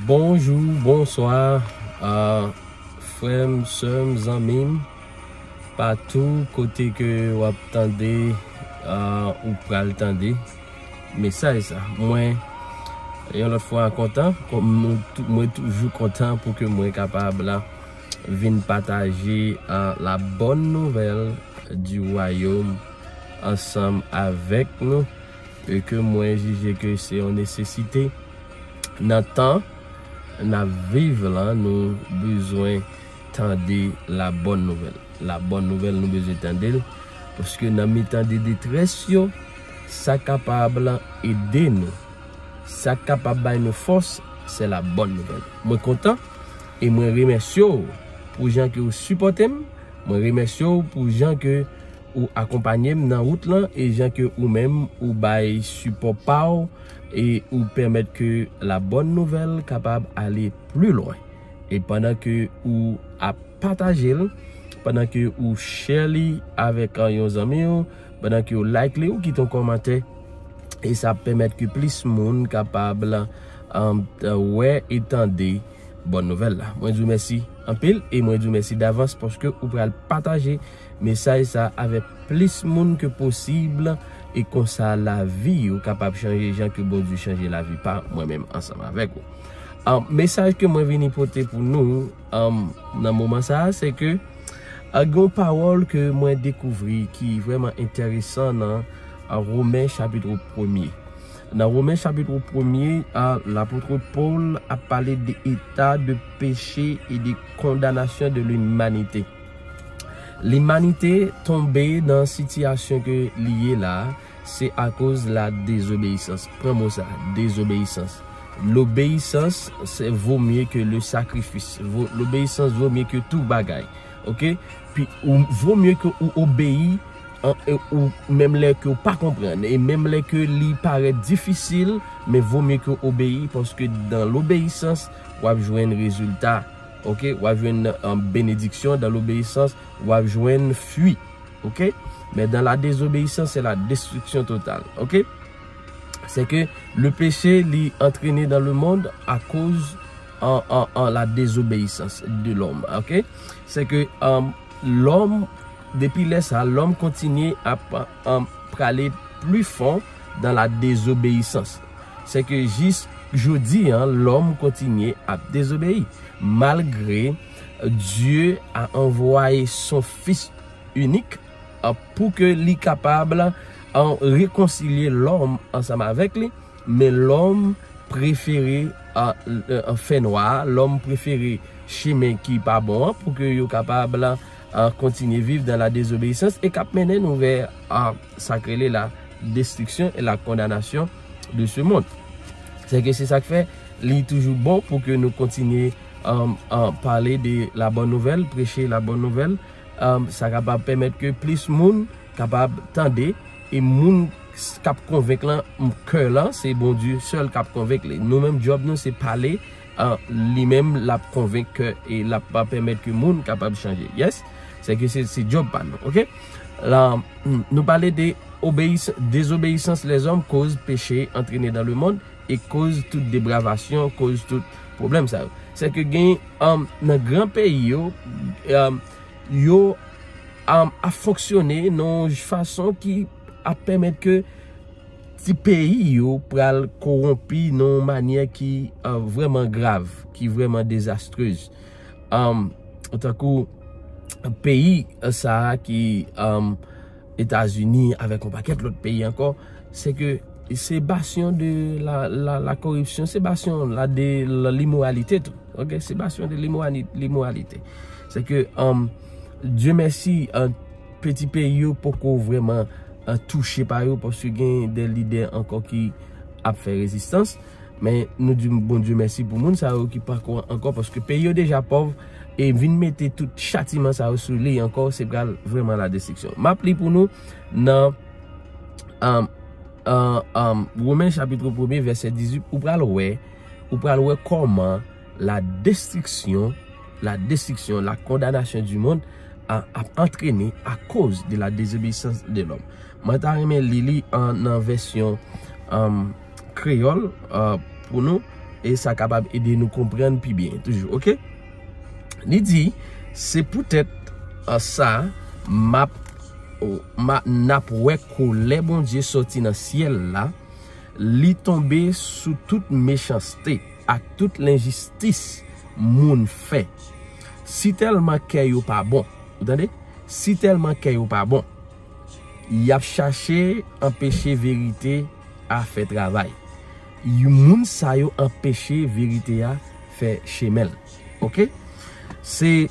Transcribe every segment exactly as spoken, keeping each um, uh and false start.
Bonjou, bonswa, a, frè m, sè m, zanmi m, patou kote ke w ap tande, a, ou pral tande mesaj sa. Mwen, yon lòt fwa kontan, kòm nou tou-, mwen toujou kontan pou ke mwen kapab la vin pataje, a, la bonne nouvelle du royaume ansanm avèk nou, e ke mwen jije ke se yon nesesite. Nan tan n ap viv lan, nou bezwen tande la bonne nouvelle. La bonne nouvelle, nou bezwen tande l, paske nan mitan de detrès yo, sa kapab ede nou, sa kapab bay nou fòs, se la bonne nouvelle. Mwen kontan e mwen remèsye w pou jan ke w sipòte m. Mwen remèsye w pou jan ke ou akonpanye m nan wout lan e jan ke ou menm ou bay sipò pa w e ou pèmèt ke la bonne nouvelle kapab ale pli lwen. E pandan ke ou ap pataje l, pandan ke ou share li avèk, a, yon zanmi w, pandan ke ou like li, ou kite yon kòmantè, e sa ap pèmèt ke plis moun kapab, a, wè e tande bonne nouvelle la. Mwen di w mèsi anpil e mwen di w mèsi davans paske ou pral pataje mesaj sa avèk plis moun ke posib e konsa lavi yo kapab chanje jan ke Bondye chanje lavi pa mwen menm ansanm avèk ou. A, mesaj ke mwen vini pote pou nou, a, nan moman sa a, se ke, a, gen yon pawòl ke mwen dekouvri ki vrèman enteresan nan, a, Women chapit premye. Nan Women chapit premye, a, lapot Pòl ap pale de eta de peche e de kondanasyon de limanite. Limanite tonbe nan sitiyasyon ke li ye la, se akoz la dezobeyisans. Pran mo sa, dezobeyisans. Lobeyisans, se vo mye ke le sakrifis. Vo, lobeyisans vo mye ke tou bagay. Oke? Pi, ou, vo mye ke ou obeyi, an, e ou, menm lè ke ou pa konprann, e menm lè ke li parèt difisil, men vo mye ke ou obeyi, paske dan lobeyisans, w ap jwenn rezilta. Oke? W ap jwenn, an, benediksyon, dan lobeyisans, w ap jwenn fwi. Oke? Men dan la dezobeyisans, se la destriksyon total. Oke? C'est que le péché, li antrene dans le monde à cause an, an, an la désobéissance de l'homme. Oke? C'est que, um, lòm, depi lè sa, lòm kontinye ap, um, prale pli fon dans la désobéissance. C'est que jis jodi an, lòm kontinye ap dezobeyi. Malgre Dieu a envoyé son Fils unique, a, pou ke li kapab, a, rekonsilye lòm ansanm avèk li, men lòm prefere, a, a, fènwa, lòm prefere chemen ki pa bon an pou ke yo kapab, a, kontinye viv dan la dezobeyisans e k ap mennen nou vè, a, sa k rele la destriksyon e la kondanasyon de ce monde. Se ke se sa k fè li toujou bon pou ke nou kontinye, a, a, pale de la bonne nouvelle, preche la bonne nouvelle, um, sa kapab pèmèt ke plis moun kapab tande, e moun s-, k ap konvenk lan, m-, kè lan, se Bondye sèl k ap konvenk li. Nou menm, djòb nou, se pale, a, li menm, l ap konvenk kè, e l ap pa pèmèt ke moun kapab chanje. Yes? Se ke se, se djòb pa nou, oke? La, hmm, nou pale de obeyis-, désobéissance les hommes koz peche antrene dans le monde e koz tout debravasyon, koz tout pwoblèm sa yo. Se ke gen, um, nan gran peyi yo, um, yo, um, ap fonksyone nan yon fason ki ap pèmèt ke ti peyi yo pral kowonpi nan yon manyè ki, uh, vrèman grav, ki vrèman dezastrez. Um, tankou peyi, uh, sa a ki, um, Etazini, avèk yon pakèt lòt peyi ankò, se ke se basyon de la, la, la koripsyon, se basyon la de la limoralite tou. Oke? Se basyon de limorali-, limoralite. Se ke, um, Dye mèsi, uh, piti peyi yo poko vrèman, uh, touche pa yo, paske gen de lidè ankò ki ap fè rezistans. Men nou di Bondye mèsi pou moun sa yo ki poko ankò, paske peyi yo deja pòv, e vin mete tout chatiman sa yo sou li ankò, se pral vrèman la destriksyon. M ap li pou nou nan, um, um, um, Women chapit premye, vèsè dizuit, ou pral wè, ou pral wè kòman la destriksyon, la destriksyon, la condamnation du monde a, ap antrene akoz de la désobéissance de l'homme. Mwen ta renmen li li an, nan vèsyon, um, kreyòl, uh, pou nou, e sa kapab ede nou konprann pi byen toujou, oke? Li di, se poutèt, a, sa, m ap, o, m a, n ap wè kòlè Bondye sòti nan syèl la, li tonbe sou tout mechanste ak tout lenjistis moun fè. Sitèlman kè yo pa bon, ou tande? Sitèlman kè yo pa bon, y ap chache anpeche verite a fè travay. Moun sa yo anpeche verite a fè chemen l. Oke? Se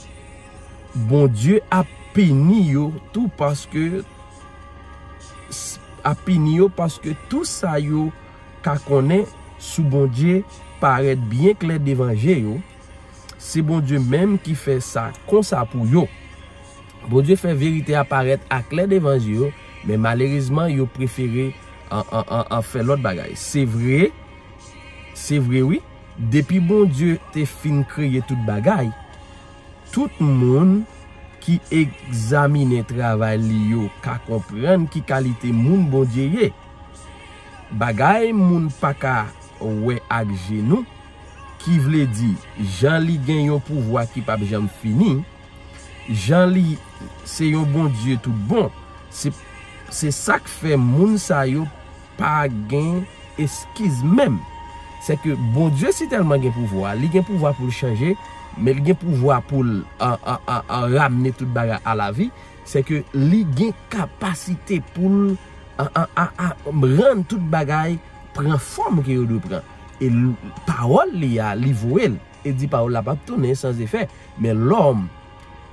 Bondye ap pini yo tou paske, ap pini yo paske tou sa yo ka konnen sou Bondye parèt byen klè devan je yo. Se Bondye menm ki fè sa konsa pou yo. Bondye fè verite a parèt aklè devan je yo, men malerezman, yo prefere an, an, an, an fè lòt bagay. Se vre, se vre wi, depi Bondye te fin kreye tout bagay, tout moun ki egzaminen travay li yo ka konprann ki kalite moun Bondye ye. Bagay moun pa ka wè ak je nou, ki vle di, jan li gen yon pouvwa ki p ap janm fini, jan li se yon Bondye tout bon, se, se sa k fè moun sa yo pa gen eskiz menm. Se ke Bondye sitèlman gen pouvwa, li gen pouvwa pou l chanje, men li gen pouvwa pou l, a, a, a, a, ramne tout bagay a lavi. Se ke li gen kapasite pou l, a, a, a, a, rann tout bagay pran fòm ke yo dwe pran. E l-, pawòl li a, li voye l. E di pawòl la p ap tounen san efè. Men lòm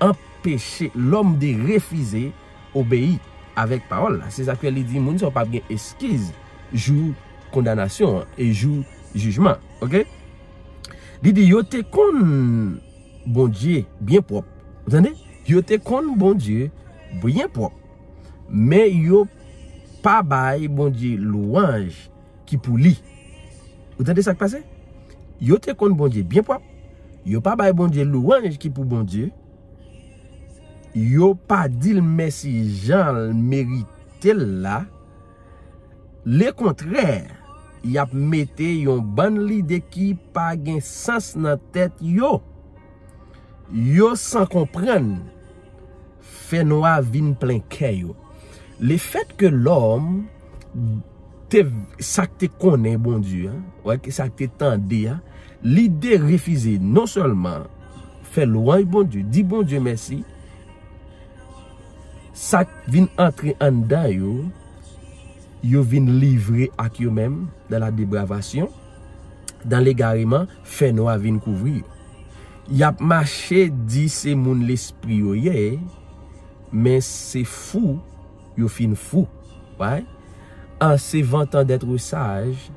anpeche, l'homme de refize obeyi avèk pawòl la. Se sa k fè li di moun sa yo p ap gen eskiz jou kondanasyon an e jou jijman. Oke? Li di yo te konn Bondye byen pwòp. Ou tande? Yo te konn Bondye byen pwòp. Men yo pa bay Bondye lwanj ki pou li. Ou tande sa k pase? Yo te konn Bondye byen pwòp. Yo pa bay Bondye lwanj ki pou Bondye. Yo pa di l mèsi jan l merite l la. Lekontrè, y ap mete yon bann lide ki pa gen sans nan tèt yo. Yo san konprann. Fènwa vin plen kè yo. Lefèt ke lòm te, sa k te konnen Bondye a, wè, sa k te tande a, li derefize non sèlman fè lwanj Bondye, di Bondye mèsi, sa k vin antre anndan yo, yo vin livre ak yo menm dans la dépravation, dans l'égarement, fènwa vin kouvri yo. Y ap mache di se moun lespri yo ye, men se fou yo fin fou. Right? En se vantant d'être sage,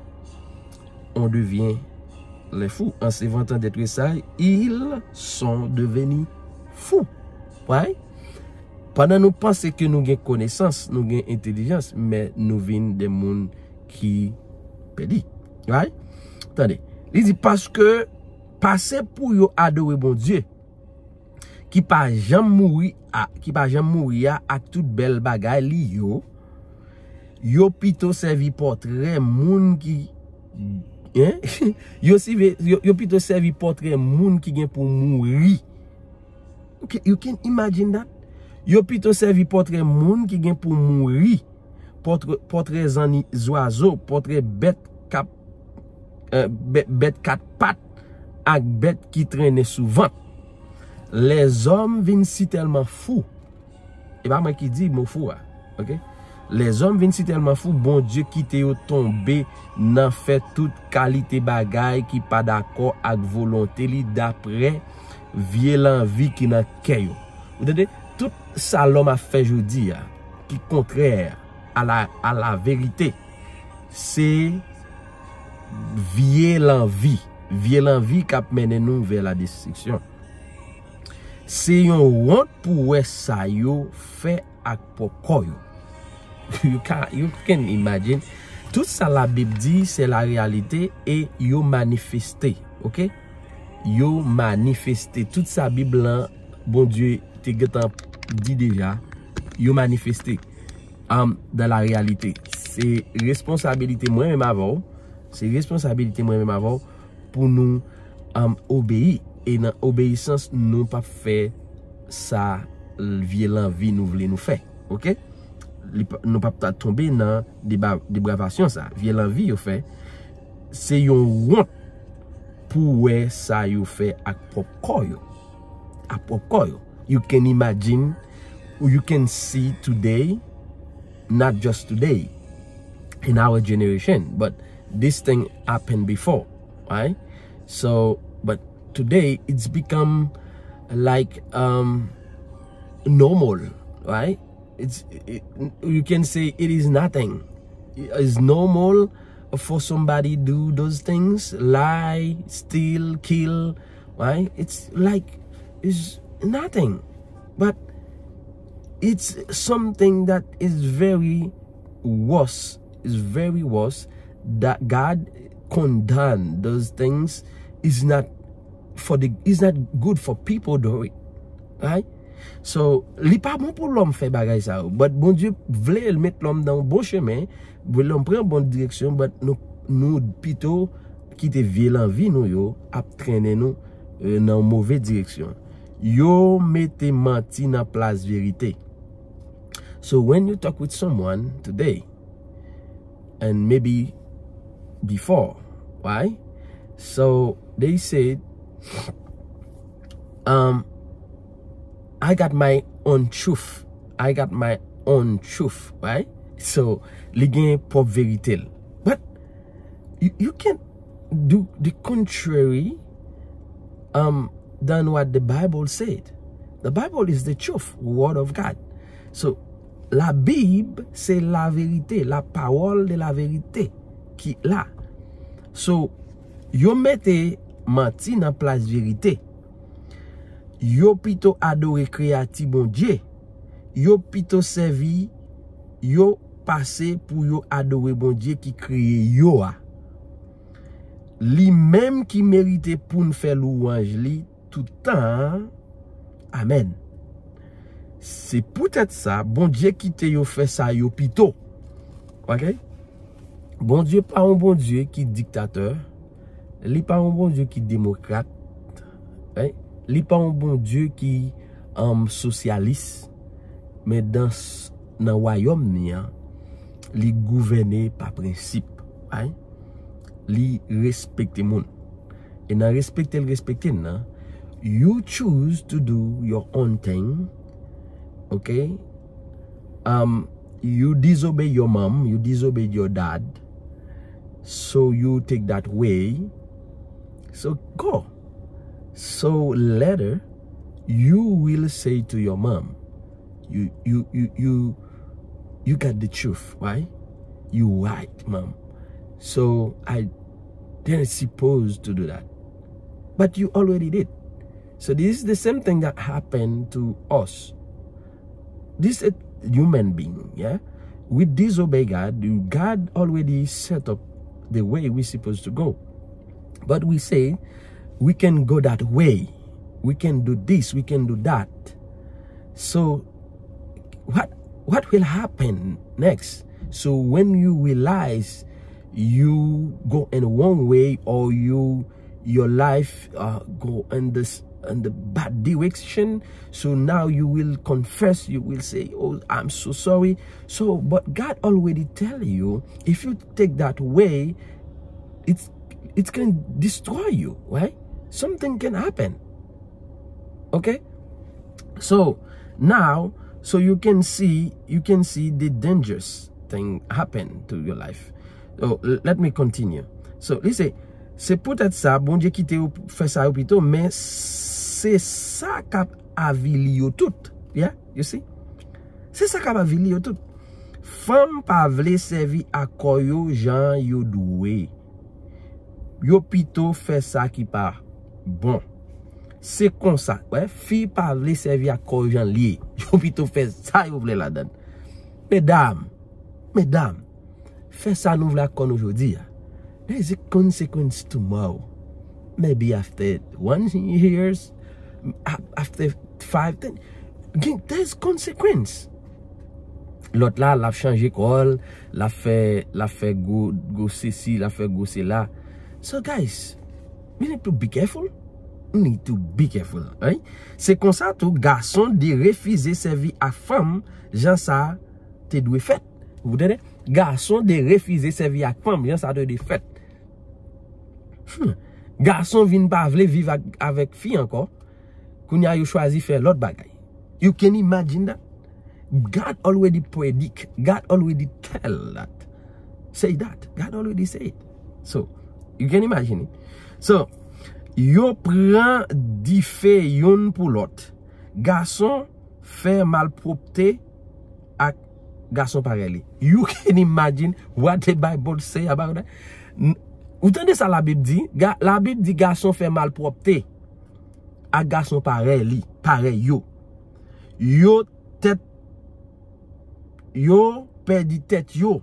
on devient les fous. En se vantant d'être sage, ils sont devenus fous. Right? Pandan nou panse ke nou gen konesans, nou gen entelijans, men nou vin de moun ki pèdi. Right? Tande. Li di, paske pase pou yo adore Bondye, ki pa janm mouri a, ki pa janm mouri a, ak tout bèl bagay li yo, yo pito sèvi pòtrè moun ki, hein? Yo sive-, yo, yo pito sèvi pòtrè moun ki gen pou mouri. You can, you can imagine that? Yo pito sèvi pòtrè moun ki gen pou mouri, pòtrè, pòtrè zanni, zwazo, pòtrè bèt k ap, eh, bè-, bèt kat pat ak bèt ki trennen sou vant. Lèzòm vin sitèlman fou. E pa mwen ki di mo fou a, oke? Lèzòm vin sitèlman fou, Bondye kite yo tonbe nan fè tout kalite bagay ki pa dakò ak volonte li, daprè vye lanvi ki nan kè yo. Ou tande? Tout sa lòm ap fè jodi a, ki kontrè a la, a la verite, se vye lanvi, vye lanvi k ap mennen nou vè la destriksyon. Se yon wont pou wè sa yo fè ak pwòp kò yo. You can, you can imagine. Tout sa Labib di, se la réalité e yo manifeste, oke? Yo manifeste. Tout sa Bib lan, Bondye te gentan di deja, yo manifeste, um, dans la réalité. Se responsabilite mwen menm avè w. Se responsabilite mwen menm avè w pou nou um, obeyi. E nan obeyisans, nou p ap fè sa vye lanvi nou vle nou fè. Oke? Li pa- Nou p ap ta tonbe nan deba- debravasyon sa. Vye lanvi yo fè, se yon wont pou wè sa yo fè ak pwòp kò yo. Ak pwòp kò yo. You can imagine, you can see today, not just today, in our generation, but this thing happened before, right? So, but today it's become like um normal, right? It's it, you can say it is nothing. It's normal for somebody do those things, lie, steal, kill, right? It's like it's nothing. But it's something that is very worse. It's very worse that God condemn those things. Is not for the is not good for people do it. Right? So, li pa bon pou lòm fè bagay sa yo. But Bondye vle l met lòm nan yon bon chemen, vle lòm pran bon direksyon, but nou, nou pito kite vye lanvi nou yo ap trennen nou eh, nan yon move direksyon. Yo mete manti nan plas verite. So when you talk with someone today, and maybe before, right? So they said, um, I got my own truth. I got my own truth, right? So, li gen pwòp verite l. But you, you can't do the contrary um, than what the Bible said. The Bible is the truth, word of God. So, la Bible, c'est la vérité, la parole de la vérité qui est là. So, yo mete manti nan plas verite. Yo pito adore kreyati Bondye. Yo pito sèvi yo pase pou yo adore Bondye ki kreye yo a. Li menm ki merite pou n fè louwanj li tout tan. Amèn. Se poutèt sa, Bondye kite yo fè sa yo pito. Ok? Bondye pa yon Bondye ki diktatè. Li pa yon Bondye ki demokrat. Li pa yon Bondye ki um, sosyalis. Men dans nan wayòm ni an, li gouvène pa prensip. Li respekte moun. E nan respekte l respekte n nan, you choose to do your own thing. Ok? Um, you disobey your mom, you disobey your dad. So you take that way. So go. So later, you will say to your mom, you you you you you got the truth, right? You right, mom. So I didn't supposed to do that. But you already did. So this is the same thing that happened to us. This is human being, yeah? We disobey God. God already set up the way we supposed to go. But we say, we can go that way. We can do this, we can do that. So what what will happen next? So when you realize you go in one way or you your life uh, go in this in the bad direction, so now you will confess, you will say, oh, I'm so sorry. So but God already tell you, if you take that way, it's it can destroy you, right? Something can happen. Okay? So now, so you can see you can see the dangerous thing happen to your life. So let me continue. So li se se poutèt sa Bondye kite yo fè sa yo pito, men se sa k ap avili yo tout. Yeah, you see? Se sa k ap avili yo tout. Fanm pa vle sèvi ak kò yo jan yo dwe. Yo pito fè sa ki pa bon. Se konsa, wè, fi pa vle sèvi ak kò yo jan l ye. Yo pito fè sa yo vle ladan. Medam, medam, fè sa nou vle ak kò nou jodi a. There is a consequence tomorrow. Maybe after one years, after five, ten, there's consequence. Lòt la, l ap chanje kò l, l ap fè, l ap fè gwo, gwo sesi, l ap fè gwo sela. So guys, We need to be careful. We need to be careful, right? Se konsa tou, gason dwe refize sèvi ak fanm jan sa te dwe fèt. Ou tande? Gason dwe refize sèvi ak fanm jan sa te dwe fèt. Hmm. Gason vin pa vle viv ak, avèk fi ankò. Kounye a yo chwazi fè lòt bagay. You can imagine that? God already predict. God already tell that. Say that. God already say it. So, you can imagine it. So, yo pran dife youn pou lòt. Gason fè malpwòpte ak gason parèy li. You can imagine what the Bible say about that? N- Ou tande sa Labib di? Ga- Labib di gason fè malpwòpte ak gason parèy li, parèy yo. Yo tèt, yo pèdi tèt yo.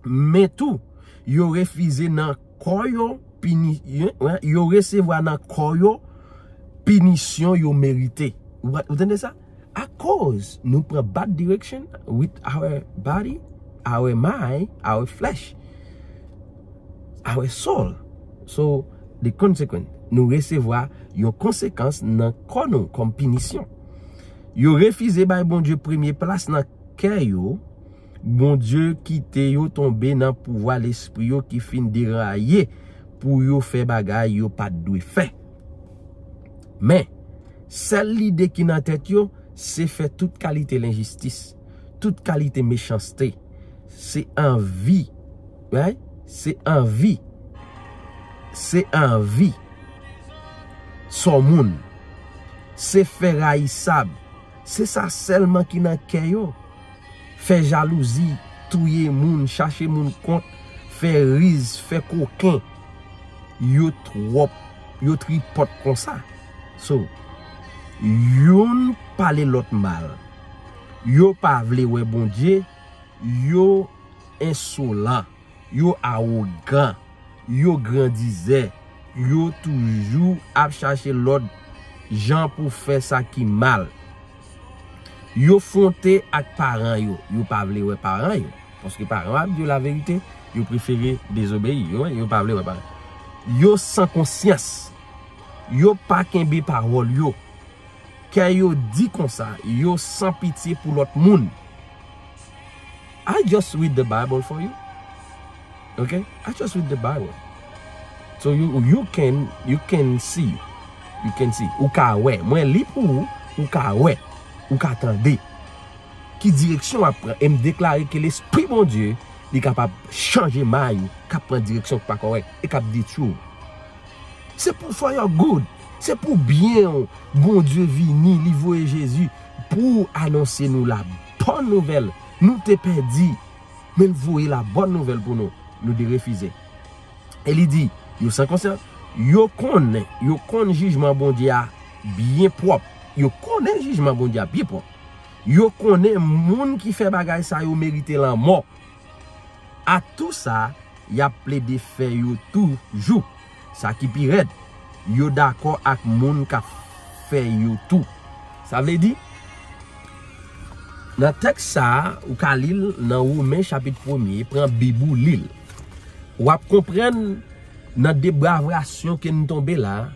Men tou, yo refize nan kò yo pini, yo, yo resevwa nan kò yo pinisyon yo merite. Ou, ou tande sa? Akoz nou pran bad direction with our body, our mind, our flesh, our soul. So, the consequence, nou resevwa yon konsekans nan kò nou kòm pinisyon. Yo refize bay Bondye premye plas nan kè yo. Bondye kite yo tonbe nan pouvwa lespri yo ki fin deraye pou yo fè bagay yo pa t dwe fè. Men, sèl lide ki nan tèt yo, se fè tout kalite lenjistis, tout kalite mechanste. Se anvi, right? Se anvi, se anvi sò moun. Se fè rayisab. Se sa sèlman ki nan kè yo. Fè jalouzi, touye moun, chache moun kont, fè riz, fè koken. Yo twòp, yo tripòt konsa. So, youn pale lòt mal. Yo pa vle wè Bondye, yo ensolan, yo awogan, yo grandizè, yo toujou ap chache lòt jan pou fè sa ki mal. Yo fwonte ak paran yo, yo pa vle wè paran yo. Paske paran yo ap di yo laverite, yo prefere dezobeyi, yo, yo pa vle wè paran. Yo san konsyans, yo pa kenbe pawòl yo. Kè yo di konsa, yo san pitye pou lòt moun. I just read the Bible for you. Okay? I just read the Bible. So you, you can, you can see. You can see. Ou ka wè. Mwen li pou ou, ou ka wè. Ou ka tande. Ki direksyon w ap pran. E m deklare ke Lespri Bondye, li kapab chanje may ou, k ap pran direksyon k pa kòrèk, e k ap detwi w. Se pou for your good. Se pou byen w. Bondye vini, li voye Jezi pou anonse nou la bòn nouvèl. Nou te pèdi, men l voye la bòn nouvèl pou nou. Nou derefize. E li di, yo san konsyans, yo konnen, yo konn jijman Bondye a byen pwòp. Yo konnen jijman Bondye a byen pwòp. Yo konnen moun ki fè bagay sa yo merite lanmò. Atou sa, y ap plede fè yo toujou. Sa ki pi rèd, yo dakò ak moun k ap fè yo tou. Sa vle di, nan tèks sa a, ou ka li l nan Women chapit premye, pran Bib ou li l. W ap konprann nan debravrasyon ke n tonbe la,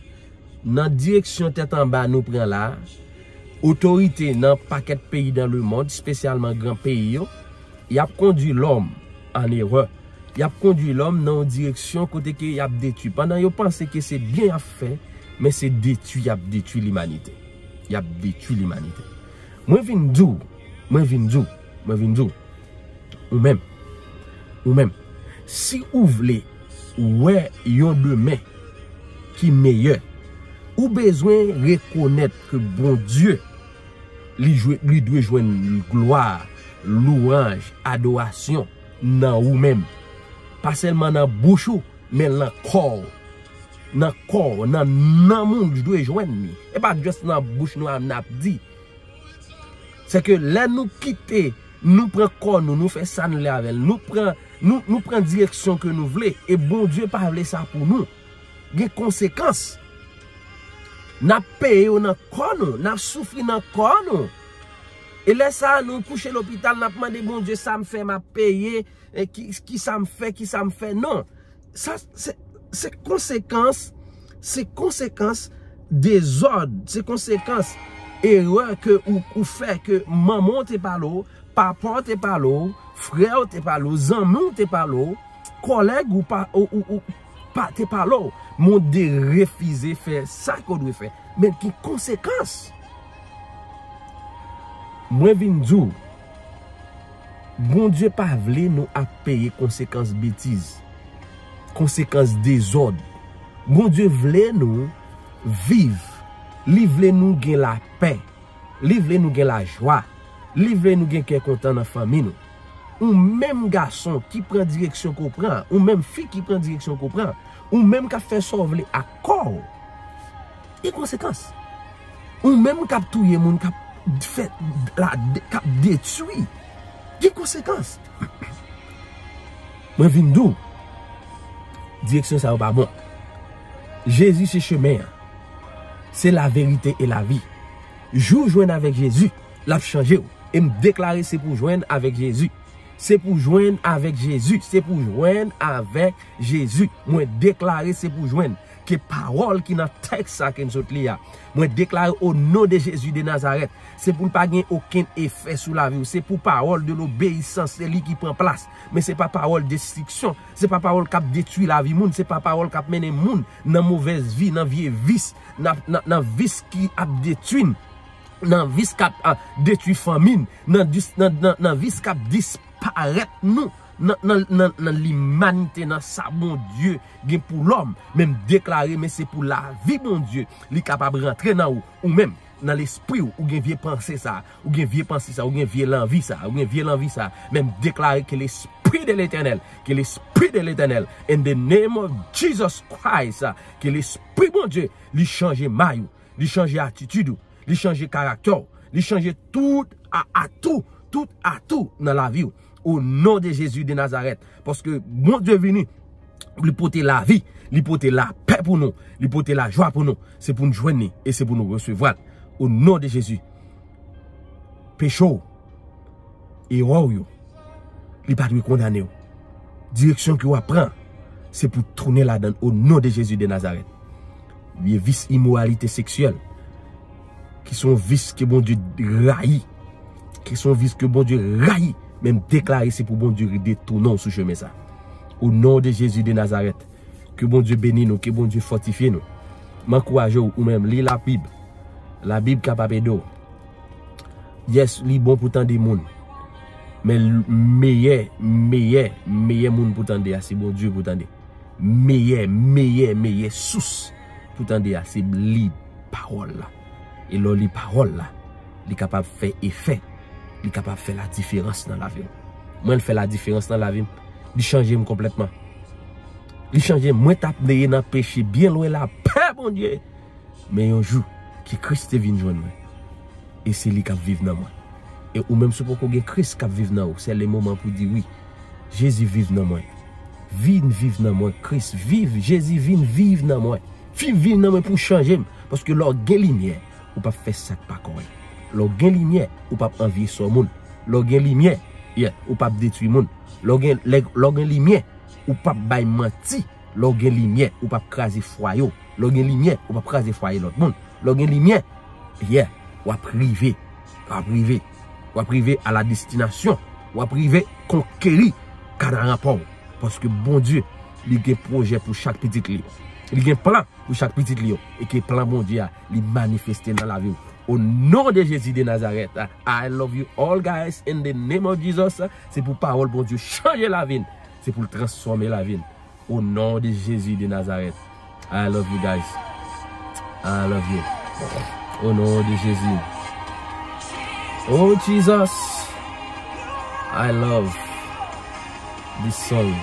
nan direksyon tèt anba nou pran la, otorite nan pakèt peyi dans le monde, espesyalman gran peyi yo, y ap kondui lòm an erè. Y ap kondui lòm nan yon direksyon kote ke y ap detwi. Pandan yo panse ke se byen y ap fè, men se detwi y ap detwi limanite. Y ap detwi limanite. Mwen vin di w, mwen vin di w, mwen vin di w, ou menm, ou menm, si ou vle wè yon demen ki meyè, ou bezwen rekonèt ke Bondye, li jwe, li dwe jwenn glwa, louwanj, adorasyon nan ou menm. Pa sèlman nan bouch ou, men nan kò w. Nan kò w, nan nanm ou, li dwe jwenn li. E pa just nan bouch nou a n ap di. Se ke lè nou kite, nou pran kò nou, nou fè sa n vle avè l, nou pran, nou, nou pran direksyon ke nou vle, e Bondye pa vle sa pou nou. Gen konsekans. N ap peye yo nan kò nou, n ap soufri nan kò nou. E lè sa a, nou kouche lopital, n ap mande Bondye sa m fè, m ap peye, e ki, ki sa m fè, ki sa m fè. Non. Sa, se, se, se konsekans Se konsekans dezòd, se konsekans erè ke ou, ou fè, ke manman w te pale w, papa w te pale w, frè w te pale w, zanmi w te pale w, kòlèg ou pa, ou, ou, ou pa te pale w, men w derefize fè sa ke w dwe fè. Men gen konsekans. Mwen vin di w, Bondye pa vle nou ap peye konsekans betiz, konsekans dezòd. Bondye vle nou viv. Li vle nou gen lapè. Li vle nou gen lajwa. Li vle nou gen kè kontan nan fanmi nou. Ou menm gason ki pran direksyon ke w pran, ou menm fi ki pran direksyon ke w pran, ou menm k ap fè sa w vle ak kò w, gen konsekans. Ou menm k ap touye moun, k ap fè la, k ap detwi, gen konsekans. Mwen vin di w, direksyon sa yo pa bon. Jezi se chemen an. Se laverite e lavi. Jou w jwenn avèk Jezi, l ap chanje w. E m deklare se pou w jwenn avèk Jezi. Se pou w jwenn avèk Jezi. Se pou w jwenn avèk Jezi. Mwen deklare se pou w jwenn. Ke pawòl ki nan tèks sa ke n sot li a, mwen deklare o non de Jezi de Nazarèt, se pou l pa gen okenn efè sou lavi w. Se pou pawòl de lobeyisans, se li ki pran plas. Men se pa pawòl destriksyon, se pa pawòl k ap detwi lavi moun, se pa pawòl k ap mennen moun nan movèz vi, nan vye vis, nan, nan, nan vis ki ap detwi n, nan vis k ap, a, detwi fanmi n, nan dis-, nan, nan, nan vis k ap disparèt nou, nan, nan, nan, nan limanite, nan sa Bondye gen pou lòm. Men m deklare, men se pou lavi Bondye, li kapab rantre nan ou, ou menm, nan lespri w, ou gen vye panse sa, ou gen vye panse sa, ou gen vye lanvi sa, ou gen vye lanvi sa. Men m deklare ke lespri de Letènèl, ke lespri de Letènèl, in the name of Jesus Christ, ke lespri Bondye, li chanje may ou, li chanje atitid ou, li chanje karaktè w, li chanje tout a, atou, tout atou nan lavi w. O non de Jezi de Nazarèt, paske Bondye vini, li pote lavi, li pote lapè pou nou, li pote lajwa pou nou. Se pou nou jwenn li e se pou nou resevwa l. O non de Jezi. Peche w, erè w yo, li pa dwe kondane w. Direksyon ke w ap pran, se pou w tounen ladan l o non de Jezi de Nazarèt. Vye vis imoralite seksyèl, ki se yon vis ke Bondye rayi, ki se yon vis ke Bondye rayi, men m deklare se pou Bondye detounen w sou chemen sa. O non de Jezi de Nazarèt, ke Bondye beni nou, ke Bondye fòtifye nou. M ankouraje w, ou menm, li Labib. Labib kapab ede w. Yes, li bon pou tande moun. Men l-, meyè, meyè, meyè moun pou tande a, se Bondye pou tande. Meyè, meyè, meyè sous pou tande a, se li pawòl la. E lè w li pawòl la, li kapab fè efè, li kapab fè ladiferans nan lavi w. Mwen, l fè ladiferans nan lavi m, li chanje m konplètman. Li chanje m, mwen t ap neye nan peche byen lwen lapè Bondye. Men yon jou, ke Kris te vin jwenn mwen. E se li k ap viv nan mwen. E ou menm, si w poko gen Kris k ap viv nan ou, se le moman pou di wi. Jezi viv nan mwen. Vin viv nan mwen, Kris viv, Jezi vin viv nan mwen. Vin viv nan mwen pou chanje m. Paske lè w gen limyè, ou p ap fè sa k pa kòrèk. Lè w gen limyè, ou p ap anvye sò moun. Lè w gen limyè, yeah, ou p ap detwi moun. Lè w gen, lè, lè w gen limyè, ou p ap bay manti. Lè w gen limyè, ou p ap kraze fwaye w. Lè w gen limyè, ou p ap kraze fwaye lòt moun. Lè w gen limyè, yeah, w ap rive. W ap rive. W ap rive a la destinasyon. W ap rive konkeri kanaran pa w. Paske Bondye, li gen pwojè pou chak pitit li. Li gen plan pou chak pitit li yo. E ke plan Bondye a, li manifeste nan lavi w. O non de Jezi de Nazarèt. I love you all, guys, in the name of Jesus. Se pou pawòl Bondye chanje lavi n. Se pou l transfòme lavi n. O non de Jezi de Nazarèt. I love you, guys. I love you. O non de Jezi. Oh, Jesus. I love this song.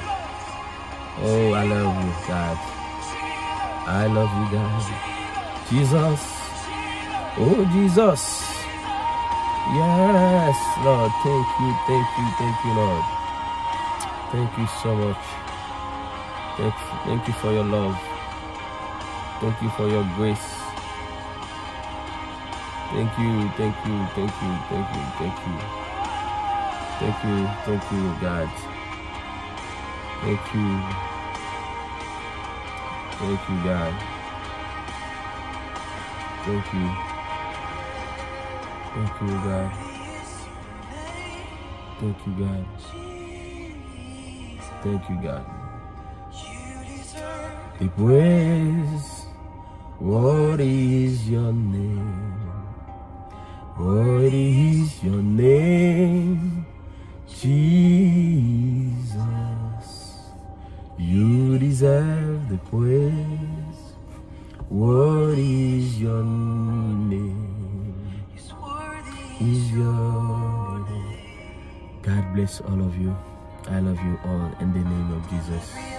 Oh, I love you, God. I love you, God. Jesus. Oh, Jesus. Yes, Lord. Thank you, thank you, thank you, Lord. Thank you so much. Thank, thank you for your love. Thank you for your grace. Thank you, thank you, thank you, thank you, thank you. Thank you, thank you, God. Thank you. Thank you, God. Thank you. Thank you, God. Thank you, God. Thank you, God. The praise. What is your name? What is your name? Jesus, you deserve the praise. What is your name? Is your name. God bless all of you. I love you all in the name of Jesus.